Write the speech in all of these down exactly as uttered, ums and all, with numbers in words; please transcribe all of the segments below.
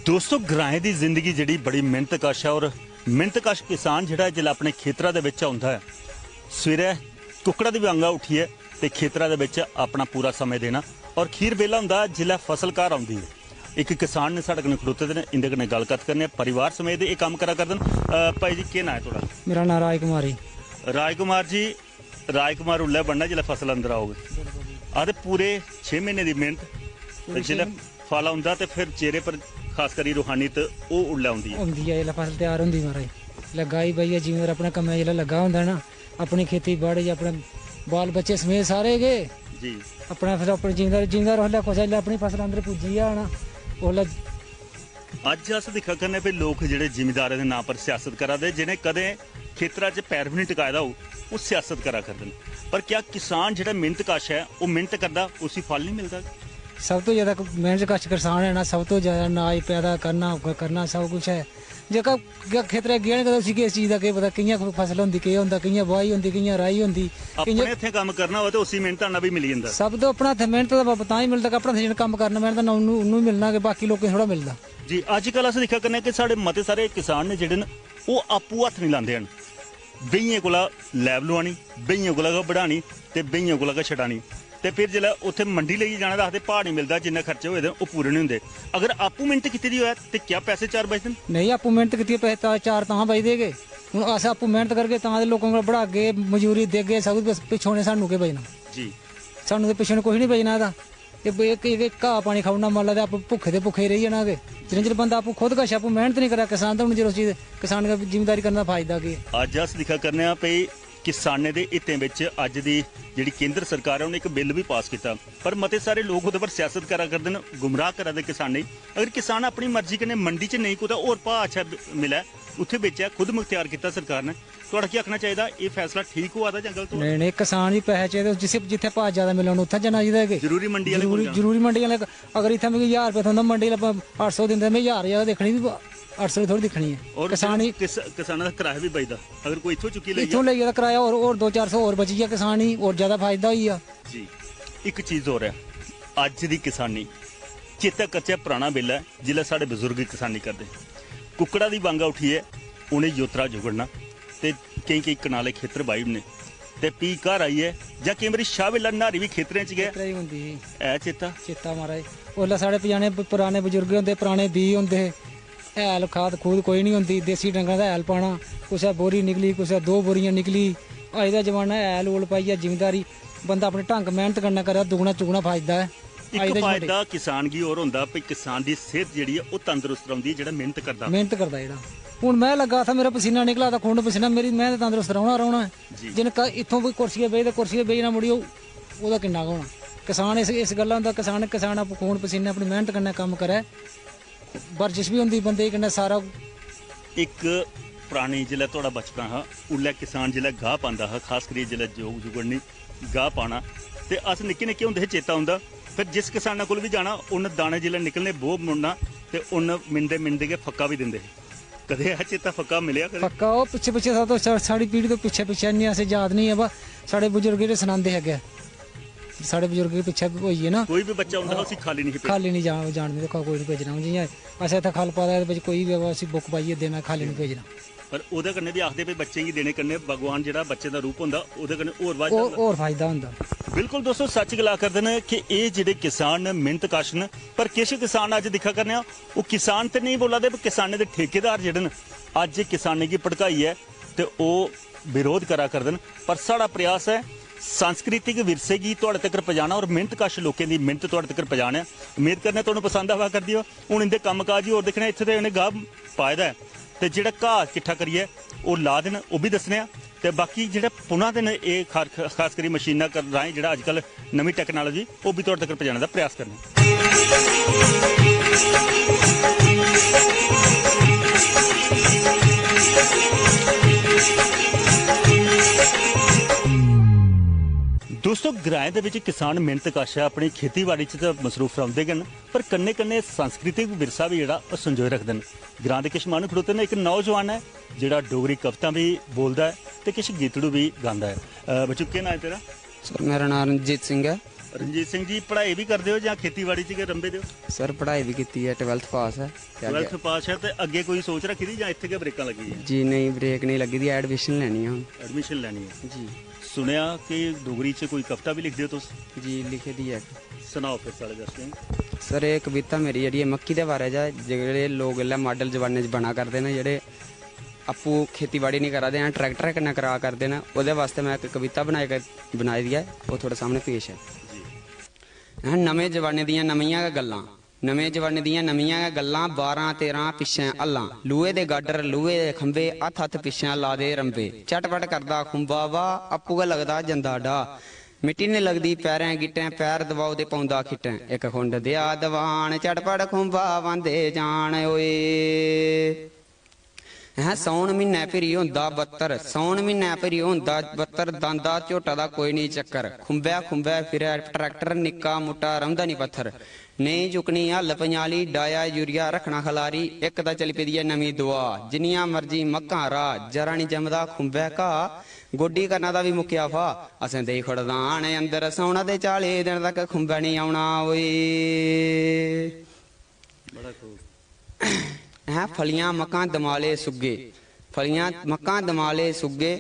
दोस्तो, ग्राएं दी जिंदगी जेह्ड़ी बड़ी मेहनत कश ऐ, और मेहनत कश किसान जेह्ड़ा ऐ, जिसलै अपने खेतरा दे बिच औंदा ऐ, सवेरै कुक्कड़ा दी वांगा उट्ठियै ते खेतरा दे बिच अपना पूरा समें देना, और खीर बेल्ला होंदा जिसलै फसल घर औंदी ऐ। इक किसान ने साढ़े कन्नै खड़ोते दे न, इं'दे कन्नै गल्ल कत्थ करने आं। परिवार समेत एह् कम्म करा करदे न। अ, भाई जी, केह् नांऽ ऐ थुआढ़ा? मेरा नांऽ राजकुमारी। राजकुमार जी, राजकुमार उल्लै बनना जिसलै फसल अंदर औग। आखदे पूरे छे म्हीने दी मेहनत, ते जिसलै फल औंदा ते फिर चेहरे पर खास करी रूहानियत ओह् उल्लै औंदी ऐ। औंदी ऐ जिसलै फसल त्यार होंदी, महाराज। लग्गा ई बाहियै जिमींदार अपने कम्मै जिसलै लग्गा होंदा ना, अपनी खेती बाड़ी, अपने बाल बच्चे समेत सारे गै जी। अपना फिर अपने जिमींदार, जिमींदार उसलै खुश, जिसलै अपनी फसल अंदर पुज्जी जा ना, उसलै अज्ज अस दिक्खा करने भी लोक जेह्ड़े जिमींदारें दे नांऽ पर सियासत करा दे, जि'नें कदें खेतरा च पैर बी निं टकाए दा होग, ओह् सियासत करा करदे न। पर क्या किसान जेह्ड़ा मेहनत कश ऐ, ओह् मेहनत करदा, उसी फल निं मिलदा? सब तो ज्यादा मेहनत कश करसान है ना, सब तो ज्यादा अनाज पैदा करना, करना सब कुछ है। जेह्का ग-, खेतरै गेआ निं कदें, उसी किस चीज दा केह् पता, कि'यां कोई फसल होंदी, केह् होंदा, कि'यां बुआही होंदी, कि'यां राही होंदी, अपने कि'यां इत्थें कम्म करना होऐ ते उसी मेहनत आना बी मिली जंदा। सब तो अपना हत्थ मेहनत दा ब-, तां ही मिलदा कि अपना हत्थ जेह्ड़ा कम्म करना मेहनत दा, उन्नू, उन्नू मिलना कि बाकी लोकें थोह्ड़ा मिलदा। जी, अज्जकल अस दिक्खा करने कि साढ़े मते सारे किसान ने जेह्ड़े न, ओह् आपूं हत्थ निं लांदे हैन। बेहियें कोला लैब लोआनी, बेहियें कोला गै बढ़ानी ते बेहियें कोला गै छडानी। ते फिर जिसलै उत्थै मंडी लेइयै जाना तां आखदे भाऽ निं मिलदा, जिन्ने खर्चे होए दे न, ओह् पूरे निं होंदे। अगर आपूं मेहनत कीती दी होऐ ते क्या पैसे चार बचदे न? नेईं, आपूं मेहनत कीती, पैसे तां, चार तां बचदे गै। हून अस आपूं मेहनत करगे तां ते लोकें कोला बढ़ागे, मजूरी देगे, सब कुछ, पिच्छों उ'नें सानूं केह् बचना? जी। सानूं ते पिच्छों कुछ निं बचना एह्दा। एह् ब-, इक, इक, इक घाऽ पानी खाई ओड़ना, मल्ला ते आपूं भुक्खे ते भुक्खे रेही जाना गै। जिन्ने चिर बंदा आपूं खुद कशा आपूं मेहनत निं करै किसान, ते उन्ने चिर उस चीज, किसान दा जिमींदारी करने दा फायदा केह्? अज्ज अस दिक्खा करने आं भई किसानें दे हितें बिच अज्ज दी जेह्ड़ी केंद्र सरकार ऐ, उ'नें इक बिल बी पास कीता, पर मते सारे लोक ओह्दे पर सियासत करा करदे न, गुमराह करा दे किसानें गी। अगर किसान अपनी मर्जी कन्नै मंडी च नेईं कुतै होर भाऽ अच्छा ब-, मिलै, उत्थै बेचै, खुद मुख्तियार कीता सरकार ने, थुआढ़ा केह् आखना चाहिदा, एह् फैसला ठीक होआ दा जां गलत होआ दा? नेईं, नेईं, किसान गी पैसे चाहिदे, जिसी, जित्थै भाऽ ज्यादा मिलन, उत्थै जाना चाहिदा कि जरूरी मंडी आह्ले कोल जरूरी, जाना। जरूरी मंडी आह्ले, अगर इत्थै मिगी ज्हार रपेआ थ्होंदा, मंडी आह्ले प-, अट्ठ सौ दिंदे, में ज्हार ज्यादा दिक्खनी, अट्ठ सौ दी थोह्ड़ी दिक्खनी ऐ। और किसान गी किस-, किसानां दा कराया बी बचदा, अगर कोई इत्थों चुक्की लेई इत्थों जा। लेइयै ते कराया होर, होर दो चार सौ होर बची गेआ, किसान गी होर ज्यादा फायदा होई गेआ। जी, इक चीज होर ऐ, अज्ज दी किसानी, चेता करचै पराना बेल्ला ऐ, जिसलै साढ़े बजुर्ग किसानी करदे, कुक्कड़ा दी बांगा उट्ठियै उ'नें जोतरा जुगड़ना ते केईं केईं कनाले खेतर बाही ओड़ने, ते फ्ही घर आइयै जां केईं बारी शाह बेल्ला न्हारी बी खेतरें च गै। खेतरै च होंदी ही। ऐ चेता? चेता महाराज, उसलै साढ़े पजाने प-, पराने बजुर्ग होंदे, पराने बीऽ होंदे हे, हैल खाद खूद कोई निं होंदी, देसी डंगरें दा हैल पाना, कुसै बोरी निकली, कुसै दो बोरियां निकली। अज्ज दा जमाना, हैल हूल पाइयै जिमींदारी, बंदा अपने ढंग मेह्नत कन्नै करै, दुगना चुगना फायदा ऐ। इक अज्ज दे जमाने फायदा किसान गी होर होंदा भई किसान दी सेह्त जेह्ड़ी ऐ ओह् तंदरुस्त रौंह्दी ऐ, जेह्ड़ा मेह्नत करदा। मेह्नत करदा जेह्ड़ा। हून में लग्गा था, मेरा पसीना निकला दा, खून पसीना, मेरी, में ते तंदरुस्त रौह्ना, रौह्ना ऐ। जी। जिन्न क-, इत्थों कोई कुर्सियै बेही ते कुर्सियै बेही जाना मुड़ी, ओह्, ओह्दा किन्ना गै होना। किसान इस, इस गल्ला होंदा, किसान, किसान आपूं खून पसीने अपनी मेह्नत कन्नै कम्म करै, बर्जिश बी होंदी बंदे दी कन्नै सारा। इक परानी, जिसलै थुआढ़ा बचपना हा, उल्लै किसान जिसलै गाह् पांदा हा, खास करियै जिसलै जोग जुगड़नी, गाह् पाना, ते अस निक्के निक्के होंदे हे, चेता औंदा। फिर जिस किसाना कोल बी जाना, उन्न दाने जिसलै निकलने, बोह् मुड़ना ते उन्न मिनदे मिनदे गै फक्का बी दिंदे हे। कदें ऐ चेता फक्का मिलेआ कदें? फक्का ओह् पिच्छे पिच्छे सा-, तो सा-, साढ़ी पीढ़ी तो पिच्छे पिच्छे इन्नी असें याद नहीं है, बा साढ़े बुजुर्ग जेह्ड़े सनांदे हे अग्गें, साढ़े बुजुर्ग के पिच्छे होई गे ना। कोई बी बच्चा औंदा हा, उसी खाल्ली नहीं भेजना। खाल्ली नहीं जान, जान दिंदे, कोई नहीं भेजना। हून जियां असें इत्थै खल पाए दा, एह्दे बिच कोई बी आवै, उसी बुक पाइयै देना, खाल्ली नहीं भेजना। पर ओह्दे कन्नै बी आखदे भई बच्चें गी देने कन्नै भगवान जेह्ड़ा बच्चे दा रूप होंदा, ओह्दे कन्नै होर बाद्धा होर, होंदा। होर फायदा होंदा। बिल्कुल दोस्तो, सच्च गला करदे न कि एह् जेह्ड़े किसान न, मेह्नत कश न, पर किश किसान अज्ज दिक्खा करने आं, ओह् किसान ते नेईं बोला दे, पर किसानें दे ठेकेदार जेह्ड़े न, अज्ज किसानें गी भड़काइयै ते ओह् विरोध करा करदे न। पर साढ़ा प्रयास ऐ सांस्कृतिक विरसे गी थुआढ़े तगर पजाना और मेह्नत कश लोकें दी मेह्नत थुआढ़े तगर पजाना ऐ। उम्मीद करने तुहानू पसंद आवा करदी हो। हून इंदे कम्म काज ही होर दिक्खने, इत्थै ते इ'नें गाह् पाए दा ऐ, ते जेह्ड़ा घाऽ किट्ठा करियै ओह् ला दे न, ओह् बी दस्सने आं। ते बाकी जेह्ड़ा पुना दे न, एह् खार-, खास करियै मशीनां कर-, राहें जेह्ड़ा अजकल नमीं टैक्नालजी, ओह् बी तुआढ़े तगर पजाने दा प्रयास करने आं। दोस्तों, ग्राएं दे बिच किसान मेहनत कश ऐ, अपनी खेतीबाड़ी च ते मसरूफ रौंह्दे गै न, पर कन्नै कन्नै सांस्कृतिक विरसा बी जेह्ड़ा ओह् संजोए रखदे न। ग्रां दे किश माह्नू खड़ोते न, इक नौजवान ऐ जेह्ड़ा डोगरी कवितां बी बोलदा ऐ ते किश गीतड़ू बी गांदा ऐ। अ, बच्चू, केह् नांऽ ऐ तेरा? सर, मेरा नांऽ रणजीत सिंह ऐ। रणजीत सिंह जी, पढ़ाई बी करदे ओ जां खेतीबाड़ी च गै रंभे दे ओ? सर, पढ़ाई बी कीती ऐ, ट्वेल्थ पास ऐ। ते अग्गें ट्वेल्थ पास ऐ ते अग्गें कोई सोच रक्खी दी जां इत्थै गै ब्रेकां लग्गी दियां? जी नेईं, ब्रेक नेईं लग्गी दी, एडमिशन लैनी ऐ हून। एडमिशन लैनी ऐ। जी। सुनेआ कि डोगरी च कोई कविता बी लिखदे ओ तुस? जी, लिखी दी ऐ इक। सनाओ फिर साढ़े दर्शकें गी। सर, एह् कविता मेरी जेह्ड़ी ऐ मक्की दे बारे च ऐ। जेह्ड़े लोक इसलै माडल जमाने च बना करदे न, जेह्ड़े आपूं खेतीबाड़ी निं करा दे हैन, ट्रैक्टर कन्नै करा करदे न, ओह्दे बास्तै में इक कविता बनाई कर बनाई दी ऐ, ओह् थुआढ़े सामनै पेश ऐ। जी। हैं, नमें जमाने दियां नमियां गै गल्लां। नमें जमाने दियां नमियां गै गल्लां, बारां तेरां पिच्छें हल्लां, लोहे दे गाडर, लोहे दे खंभे, हत्थ हत्थ पिच्छें ला दे रंभे। झटपट करदा खुंबा वा, आपूं गै लगदा जंदा डाह्। मिट्टी निं लगदी पैरें गिट्टें, पैर दबाओ ते पौंदा खिट्टें। इक खुंड देआ दवान, झटपट खुंबा बांदे जान ओए। हैं, सौन म्हीनै भिरी होंदा बत्तर, सौन म्हीनै भिरी होंदा बत्तर, दांदा झोटा दा कोई निं चक्कर। खुंबै खुंबै फिरै ट्रैक्टर, निक्का मुट्टा रौंह्दा निं पत्थर। नेईं चुक्कनी हल्ल पंजाली, डाया यूरिया रक्खना खलारी। इक तां चली पेदी ऐ नमीं दुआ, जिन्नियां मर्जी मक्कां राह्, जरा निं जमदा खुंबै घाऽ। गोड्डी करना दा बी मुक्केआ फाह्, असें देई खड़दान अंदर, सौना दे चाली दिन तक खुंबै निं औना ओए। बड़ा खूब। हैं, फलियां मक्कां दमाले सुग्गे, फलियां मक्कां दमाले सुग्गे,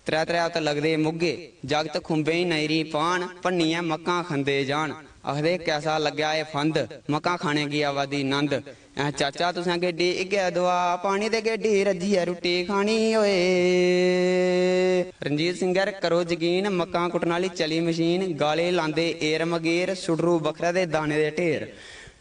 त्रै त्रै उत्त लगदे मुग्गे। जागत खुंबें गी नजरी पान, भन्नियै मक्कां खंदे जान। आखदे, "कैसा लग्गेआ एह् फंद, मक्कां खाने गी आवा दी नंद।" हैं, चाचा, तुसें गेड्डी इ'यै दुआ, पानी ते गेड्डी रज्जियै रुट्टी खानी ओए। रणजीत सिंह गर, करो जकीन, मक्कां कुट्टने आह्ली चली मशीन, गाले लांदे एर मगेर, सुडरू बक्खरै दे दाने दे ढेर।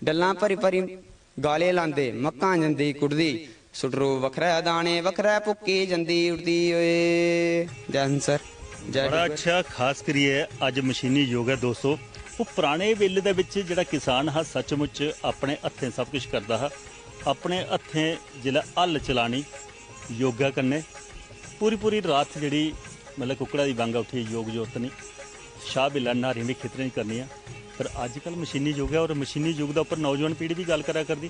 डल्लां भरी भरी गाले लांदे, मक्कां जंदी कुड़दी, सुडरू बक्खरै दाने बक्खरै, भुक्की जंदी उड़दी ओए। जै हिंद सर, जै बड़ा डुग्गर। अच्छा। खास करियै अज्ज मशीनी युग ऐ दोस्तो। ओह् पराने बेल्ले दे बिच जेह्ड़ा किसान हा, सचमुच अपने हत्थें सब किश करदा हा। अपने हत्थें जिसलै हल चलानी योगा कन्नै, पूरी पूरी रात जेह्ड़ी मतलब कुक्कड़ा दी बांगा उट्ठी योग जोतनी, शाह बिल्ला न्हारियां बी खेतरें च करनियां। पर अज्जकल मशीनी युग ऐ और मशीनी युग दे उप्पर नौजवान पीढ़ी बी गल्ल करा करदी।